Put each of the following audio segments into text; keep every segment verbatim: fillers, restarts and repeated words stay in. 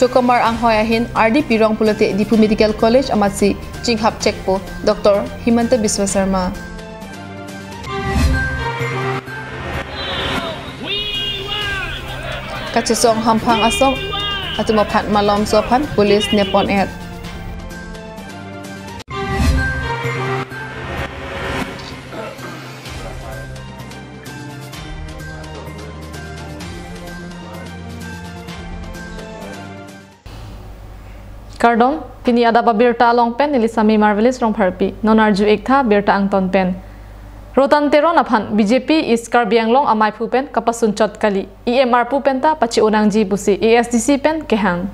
Chokomar anghoi ahin ardi pirong pulote Diphu Medical College amatsi chinghap chekpo Doctor Himanta Biswa Sarma. Kachesong hamphang asong atum aphan malomso aphan police nepon-et. Kardom, pini adap abirta along pen neli Sami Marvelous Rongpharpi, non arju-ik tha birta angton pen. Rotan Teron aphan B J P East Karbi Anglong amaiphu pen kapasun chot kali, E M arpu penta pache-o nangji pusi A S D C pen kehang.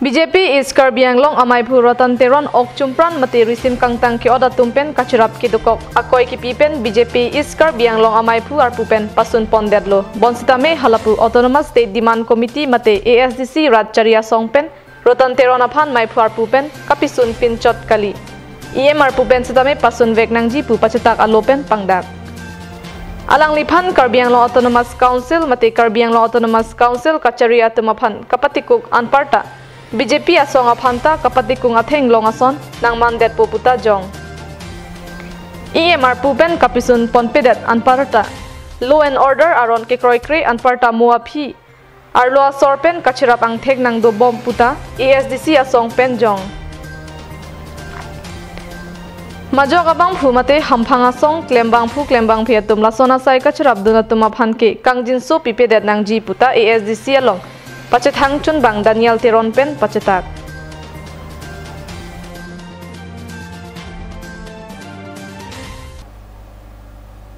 B J P East Karbi Anglong amaiphu Rotan Teron ok chumpran mate risim kangtang ke-ot atum pen kacherap kedokok akoi kipi pen B J P East Karbi Anglong amaiphu arpu pen pasun pondetlo. Bonsitame halapu Autonomous State Demand Committee mate A S D C rat chari asong pen Rotan Teron aphan maiphu arpu pen kapisun pinchot kali, E M arpu pen sitame pasun vek nangji pu pachetak alo pen pangdak. Alangliphan Karbi Anglong Autonomous Council mate Karbi Anglong Autonomous Council kachari atum aphan kapatikuk anparta B J P asong aphanta kapatikung atheng long ason nangmandetpo puta jong. E M arpu pen kapisun ponpedet anparta law and order aron kekroikre anparta mo aphi arlo asor pen kacherap angthek nangdobom puta A S D C asong pen jong. Majok abangphu mate hamphang asong klembangphu klembangphi atum lason asai kacherapdun atum aphan ke kangjinso pipedet nangji puta A S D C along pachethang chunbang Daniel Teron pen pachetak.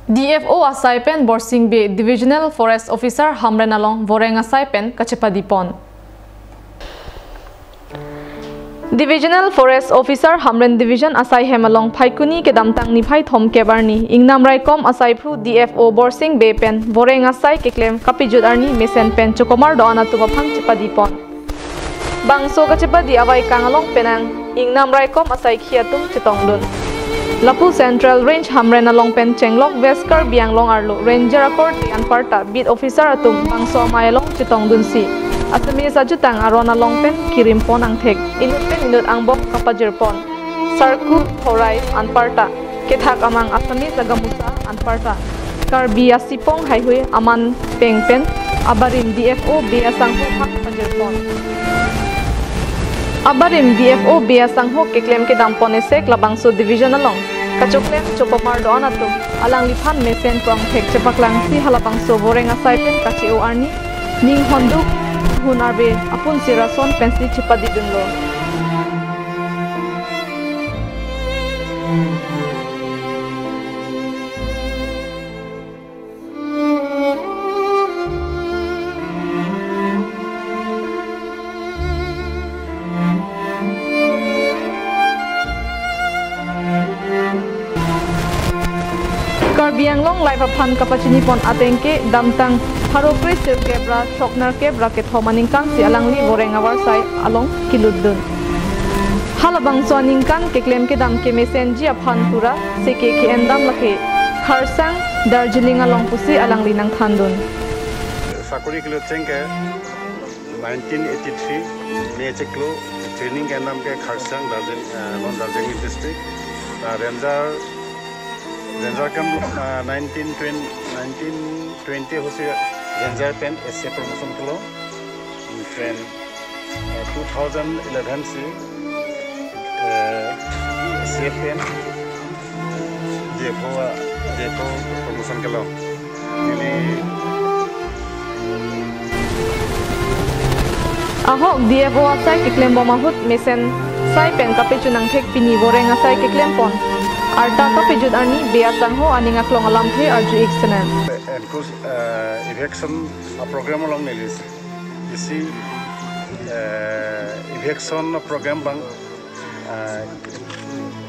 D F O asai pen Borsing Bey Divisional Forest Officer Hamren along voreng asai pen kachepadipon. Divisional Forest Officer Hamren Division asai hem along Phaikuni kedamtang niphai thomkep arni ingnam raikom asaiphu D F O Borsing Bey pen voreng asai keklem kapejut arni mesen pen chokomar do-an atum aphan chepadipon. Bangso kachepadi avaikang along penang ingnam raikom asaikhi atum chetongdun. Lapu Central Range Hamren along pen chenglok West Karbi Anglong arlo Ranger akorte anparta beat officer atum bangso amei along chetongdunsi Assamese ajutang aron along pen kirimpon angthek inut pen inut angbong kapajirpon. Sarku, Horai anparta kethak amang Assamese agamusa anparta Karbi asipong haihui aman peng pen abarim D F O Bey asangho aphan pajirpon. Abarim D F O Bey asangho keklem kedampon esek labangso division along kachoklem chokomar do-an atum alangliphan mesen pu angthek chepaklangsi halabangso voreng asai pen kache-o arni ning honduk hun arve apun sirason pensi chepadidunlo. Karbi Anglong Live aphan kapachinipon ateng ke damtang pharo kre sirkep ra thok nerkep ra kethom aningkan si alangli voreng avarsai along kelutdun. Halabangso aningkan keklem kedam kemesenji aphan pura seke ke-endam lake Kharsang, Darjeeling along pusi alangli nangthandun. Sakori kilo cheng ke nineteen eighty-three May chiklo, training ke-endam ke Kharsang, Darjeeling, eh, non Darjeeling district. Ah, Ranger, Ranger kam, ah, nineteen twenty, nineteen twenty hosi Ranger pen S A promotion kelo. Then, eh, two thousand eleven si, eh, S A pen D F O, ah, D F O promotion kelo. Neli ahok D F O asai keklembom ahut mesen sai pen kapechun angthek pini voreng asai keklempon. Arta kapejut arni Bey asangho aning aklong alamthe arju-ik senen. Encourage, eh, eviction a program along neli isi, eh, eviction program abang, eh,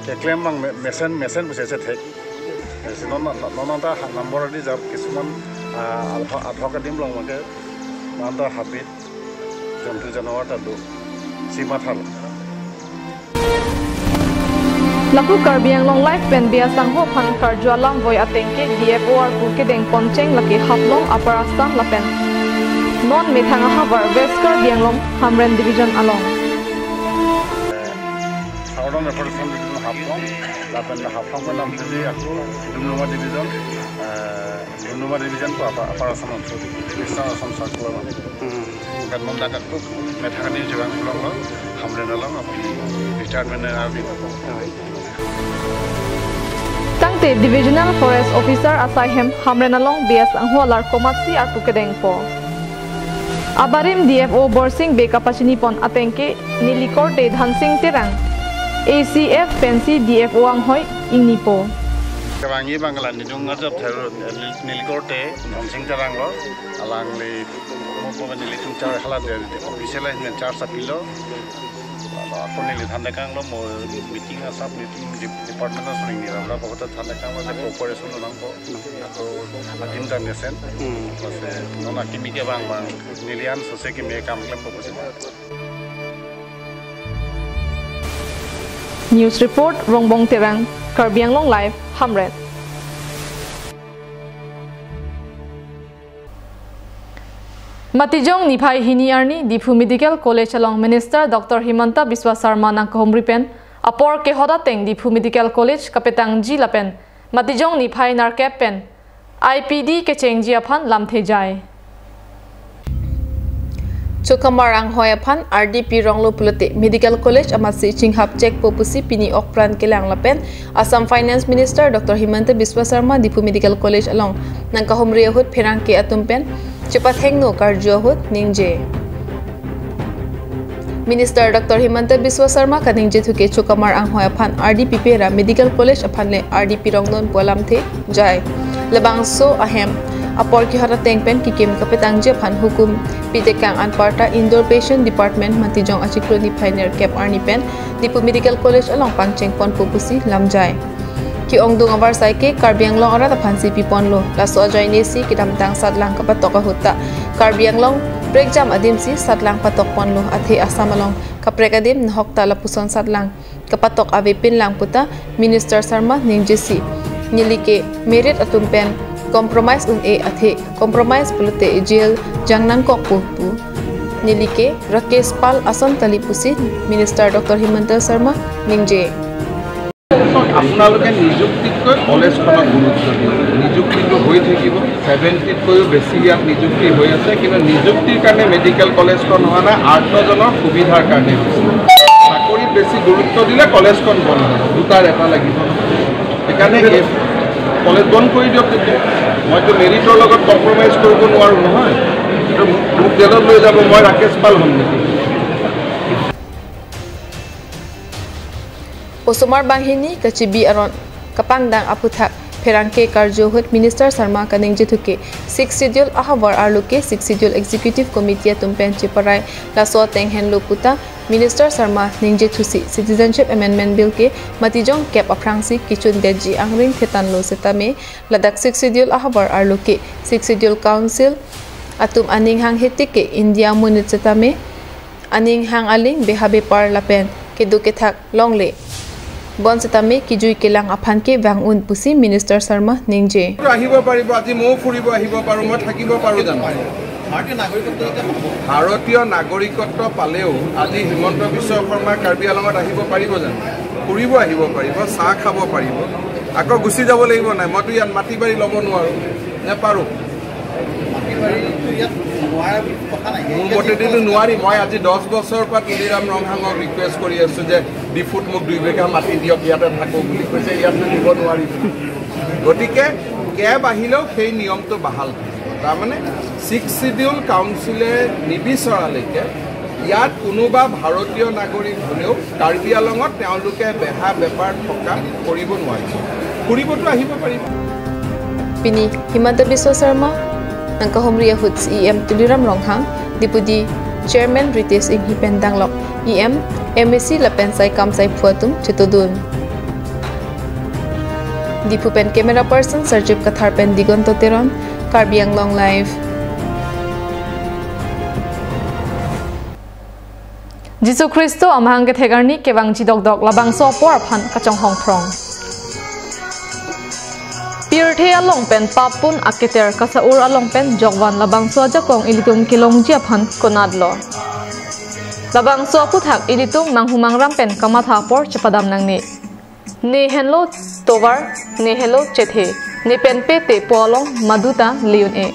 keklem abang me-, mesen, mesen pusi chethek. Isi non, non, non ta ha number di jap kisuman, ah, ad hoc, ad hoc adim along abangke non ta habit jontu janwar ta do. Si mathalo. Lapu Karbi Anglong Live pen Bey asangho aphan karju alam voi ateng ke D F O arpu kedengpon cheng lake Haflong, Upper Assam lapen Non methang ahavar West Karbi Anglong Hamren Division along. Southern Referral Division Haflong, lapen Haflong pen lamthe ako Dunduma Division, eh, Dunduma Division ko apa, Upper Assam Circle, Eastern Assam Circle along. Hmm. Kan non dak ako methang ani jewang pulang lo, Hamren along, apni retirement arni. Tangte Divisional Forest Officer asai hem Hamren along B S angho alar komatsi arpu kedengpo. Abarim D F O Borsing Bey kapachinipon atengke neli korte Dhansing Terang A C F pensi D F O anghoi ingnipo. Kevangi bang la nidung ajab thero neli korte Dhansing Terang lo, alangli mo ko nelitum char hala de official ahin charge apilo. Laso ako neli than dekanglo mo meeting asap nelitum dep-, department asong ni ramra ko than dekanglo de cooperation nangpo. Ako adim dan desen. Hmm. Laso non akimi kevang bang nelian sose kimi kam klempo pusi. News report, Rongbong Terang, Karbi Anglong Live, Hamren. Matijong niphai hini arni Diphu Medical College along Minister Doctor Himanta Biswa Sarma nangkahumri pen apor kehot ateng Diphu Medical College kapetangji lapen Matijong niphai nerkep pen I P D kechengji aphan lamthe jai. Chokamar anghoi aphan ardi pironglo pulote Medical College amatsi chinghap chekpo pusi pini okpran kelang lapen Assam Finance Minister Doctor Himanta Biswa Sarma Diphu Medical College along nangkahumri ahut pherangke atum pen chepathengno karju ahut ningje. Minister Doctor Himanta Biswa Sarma kaningje thuke Chokamar anghoi aphan ardi pipe ra Medical College aphan le ardi pirongnon pu alamthe jai. Labangso ahem apor kehot ateng pen kikim kapetangji aphan hukum pitekang anparta Indoor Patient Department Matijong achiklo niphai nerkep arni pen Diphu Medical College along pangchengponpo pusi lamjai. Ke-ongdung avarsai ke Karbi Anglong arat aphansi piponlo. Laso ajoinesi kedamtang satlang kapatok ahut ta Karbi Anglong prekjam adimsi satlang patokponlo, athe Assam along kaprek adim nahok ta lapuson satlang kapatok avepinlang puta Minister Sarma ningjesi, neli ke merit atum pen compromise un-e, athe compromise pulote jail jang nangkokpo pu. Neli ke Rakesh Pal ason kali pusi Minister Doctor Himanta Sarma ningje. আপোনালোকে নিযুক্তিতকৈ কলেজখনক গুৰুত্ব দিয়ক। নিযুক্তিটো হৈ থাকিব, ছেভেণ্টিতকৈও বেছি ইয়াত নিযুক্তি হৈ আছে, কিন্তু নিযুক্তিৰ কাৰণে মেডিকেল কলেজখন হোৱা নাই, আৰ্তজনৰ সুবিধাৰ কাৰণে হৈছে। চাকৰিত বেছি গুৰুত্ব দিলে কলেজখন বন্ধ হ'ব, দুটাৰ এটা লাগিব। সেইকাৰণে এই কলেজ বন্ধ কৰি দিয়ক তেতিয়া। মইতো মেৰিটৰ লগত কম্প্ৰমাইজ কৰিব নোৱাৰোঁ নহয়, এইটো মোক জেলত লৈ যাব, মই ৰাকেশ পাল হ'ম নেকি? Osomar banghini kachibi aron kapangdang aphuthak pherangke karju ahut Minister Sarma kaningje thuke Sixth Schedule ahavar arlo ke Sixth Schedule Executive Committee atum pen cheparai laso ateng henlo puta Minister Sarma ningje thusi Citizenship Amendment Bill ke Matijong kep aphrangsi kechun detji angring thetanlo setame ladak Sixth Schedule ahavar arlo ke Sixth Schedule Council atum aning hanghe tik ke India monit setame aning hang aling beha bepar lapen keduk kethak longle bonsitame kijui kelang aphan ke vang un pusi Minister Sarma ningje. আহিব পাৰিব, আজি ময়ো ফুৰিব আহিব পাৰোঁ, মই থাকিব পাৰোঁ জানো? ভাৰতীয় নাগৰিকত্ব পালেও আজি হিমন্ত বিশ্ব শৰ্মা কাৰ্বি আংলঙত আহিব পাৰিব জানো? ফুৰিব আহিব পাৰিব, চাহ খাব পাৰিব, আকৌ গুচি যাব লাগিব নাই? মইতো ইয়াত মাটি বাৰী ল'ব নোৱাৰোঁ, নে পাৰোঁ? মোৰ মতেদিতো নোৱাৰি। মই আজি দহ বছৰৰ পৰা তুলিৰাম ৰংহাঙক ৰিকুৱেষ্ট কৰি আছোঁ যে ডিফুত মোক দুই বিঘা মাটি দিয়ক, ইয়াতে থাকোঁ বুলি কৈছে, ইয়াততো দিব নোৱাৰিব। গতিকে কেব আহিলেও সেই নিয়মটো বাহাল থাকিব। তাৰমানে ছিক্স চিডিউল কাউন্সিলে নিবিচৰালৈকে ইয়াত কোনোবা ভাৰতীয় নাগৰিক হ'লেও কাৰ্বি আংলঙত তেওঁলোকে বেহা বেপাৰ থকা কৰিব নোৱাৰিব, ফুৰিবতো আহিব পাৰিব। Pini Himanta Biswa Sarma nangkahumri ahut C E M Tuliram Ronghang, Deputy Chairman Ritesh Enghi pen danglok E M, M A C lapen saikam saiphu atum chetodun. Diphu pen camera person Sarjip Kathar pen Digonto Teron, Karbi Anglong Live. Jisu Khristo amahang kethek arni kevangji dokdok labangso apor aphan kachonghong phrong. Pirthe along pen pap pon aketer kasa-ur along pen jokvan labangso ajakong ilitum kelongji aphan konatlo. Labangso aphuthak ilitum manghumangram pen kamatha apor chepadam nangne. Ne henlo tovar, ne henlo chethe, ne pen pe te po along maduta le un-e.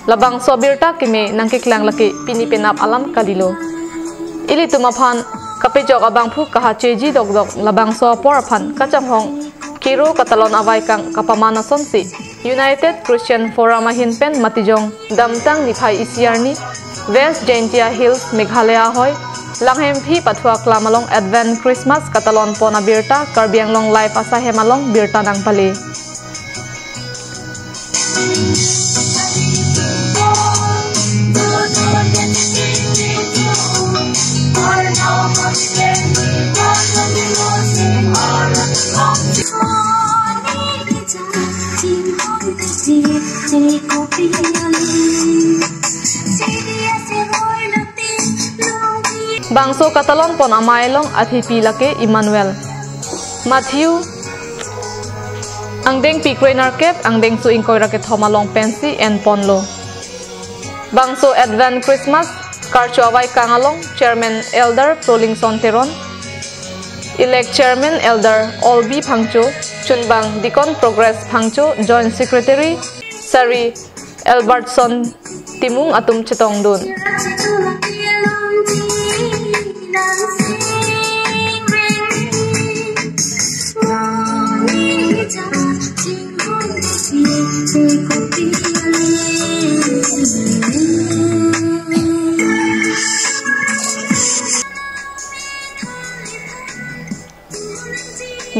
Labangso abirta keme nangkeklang lake pini penap alam kalilo. Ilitum aphan kapejok abangphu kahacheji dokdok labangso apor aphan kachanghong kero katalon avaikang kapaman asonsi United Christian Forum ahin pen Matijong, Damtang niphai isi arni, West Jaintia Hills, Meghalaya ahoi, Langhemphi pathu aklam along Advent Christmas katalon pon abirta Karbi Anglong Live asai hem along birta nangpale. Bangso katalon pon amei along athepi lake Emmanuel. Matthew angdengpi krenerkep angdengso ingkoi ra kethom along pensi enponlo. Bangso Advent Christmas karcho avaikang along Chairman Elder Prolingson Teron, Elect Chairman Elder Olbi Phangcho, Chunbang Deacon Progress Phangcho, Joint Secretary Sari Albertson Timung atum chetongdun.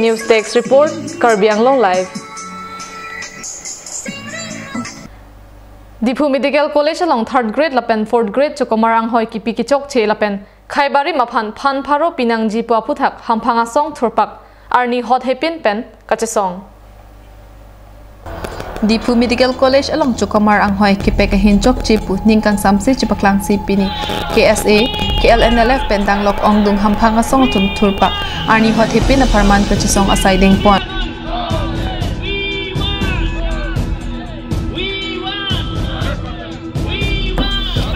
News Desk Report, Karbi Anglong Live. Diphu Medical College along third grade lapen fourth grade chokomar anghoi kipi kechokche lapen khaibarim aphan phan pharo pinangji pu aphuthak hamphang asong thurpak arni hot hepin pen kachesong. Diphu Medical College along chokomar anghoi kepek ahin chokche pu ning kangsamse chepaklangsi pini K S A, K L N L F pen danglok ongdung hamphang asong atum thurpak arni hot hepin apharman kachesong asai dengpon.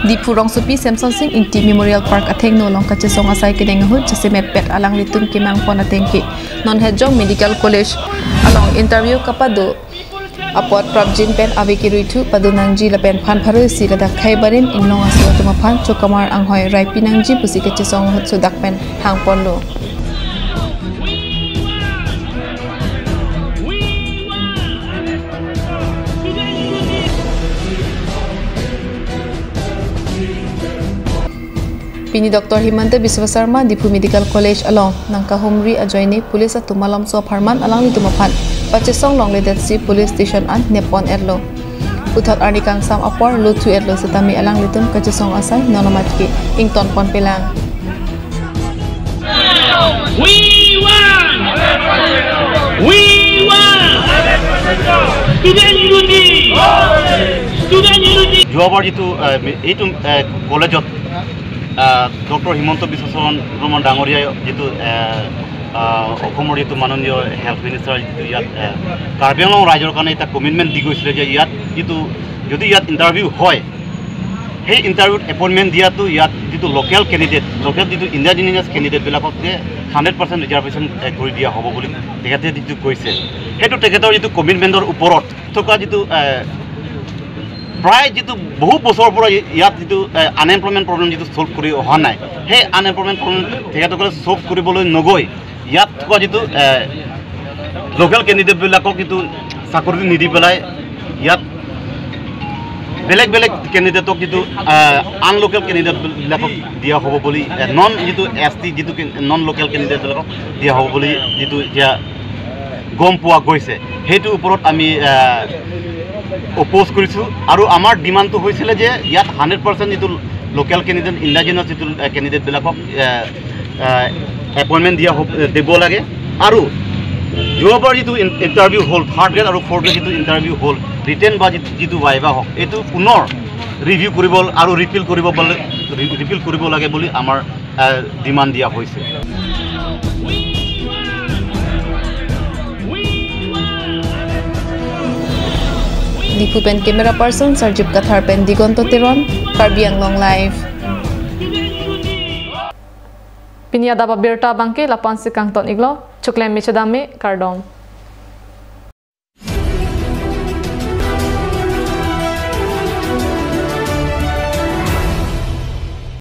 Diphu rongsopi Semson Sing Ingti Memorial Park athengno along kachesong asai kedeng ahut jasemet pet alanglitum kemangpon ateng ke non Hejong Medical College along interview kapado apot prapjin pen ave keruithu pado nangji lapen phan pharo isi ladak khaibarim inglong aso atum aphan chokomar anghoi raipi nangji pusi kachesong ahut sudak pen hangponlo. Pini Doctor Himanta Biswa Sarma Diphu Medical College along nangkahumri ajoine police atum malomso apharman alanglitum aphan pachesong longledetsi police station an neppon etlo. Puthot arni kangsam apor lothu etlo setame alanglitum kachesong asai non amat ke ingtonpon pelang. We want! We want! Student unity! Student unity! যোৱাবাৰ যিটো, আহ, এইটো, আহ, কলেজত, আহ, ডক্টৰ হিমন্ত বিশ্ব শৰ্মা ডাঙৰীয়াই যিটো, আহ, আহ, অসমৰ যিটো মাননীয় health minister যিটো ইয়াত, আহ, কাৰ্বি আংলং ৰাইজৰ কাৰণে এটা কমিটমেণ্ট দি গৈছিলে যে ইয়াত যিটো, যদি ইয়াত ইণ্টাৰভিউ হয়, সেই ইণ্টাৰভিউত এপইণ্টমেণ্ট দিয়াটো ইয়াত যিটো লোকেল কেণ্ডিডেট, লোকেল যিটো ইণ্ডিজিনাছ কেণ্ডিডেটবিলাকক যে হাণ্ড্ৰেড পাৰ্চেণ্ট ৰিজাৰ্ভেশ্যন, এ, কৰি দিয়া হ'ব বুলি তেখেতে যিটো কৈছে, সেইটো তেখেতৰ যিটো কমিটমেণ্টৰ ওপৰত থকা যিটো, এ, প্ৰায় যিটো বহু বছৰৰ পৰা ইয়াত যিটো, এ, আনএমপ্লয়মেণ্ট প্ৰব্লেম যিটো ছল্ভ কৰি অহা নাই, সেই আনএমপ্লয়মেণ্ট প্ৰব্লেম তেখেতসকলে ছল্ভ কৰিবলৈ নগৈ ইয়াত থকা যিটো, এ, লোকেল কেণ্ডিডেটবিলাকক যিটো চাকৰি নিদি পেলাই ইয়াত বেলেগ বেলেগ কেণ্ডিডেটক যিটো, আহ, আনলোকেল কেণ্ডিডেটবিলাকক দিয়া হ'ব বুলি, আহ, নন যিটো এছ টি যিটো কে-, নন লোকেল কেণ্ডিডেটবিলাকক দিয়া হ'ব বুলি যিটো এতিয়া গম পোৱা গৈছে, সেইটোৰ ওপৰত আমি, আহ, অপ'জ কৰিছোঁ। আৰু আমাৰ ডিমাণ্ডটো হৈছিলে যে ইয়াত হাণ্ড্ৰেড পাৰ্চেণ্ট যিটো লোকেল কেণ্ডিডেট, ইণ্ডিজিনাছ যিটো, আহ, কেণ্ডিডেটবিলাকক, আহ, আহ, এপইণ্টমেণ্ট দিয়া হ'ব, দিব লাগে। আৰু যোৱাবাৰ যিটো ইন-, ইণ্টাৰভিউ হ'ল, থাৰ্ড গ্ৰেড আৰু ফ'ৰ্থ গ্ৰেড যিটো ইণ্টাৰভিউ হ'ল, ৰিটেন বা যি-, যিটো ভাইভা হওক, এইটো পুনৰ ৰিভিউ কৰিব আৰু ৰিপিল কৰিব বুলি, ৰি-, ৰিপিল কৰিব লাগে বুলি আমাৰ, আহ, ডিমাণ্ড দিয়া হৈছে। Diphu pen camera person Sarjip Kathar pen Digonto Teron, Karbi Anglong Live. Pini adap abirta abangke lapu-ansi kangton iklo, choklem me chodam me, kardom.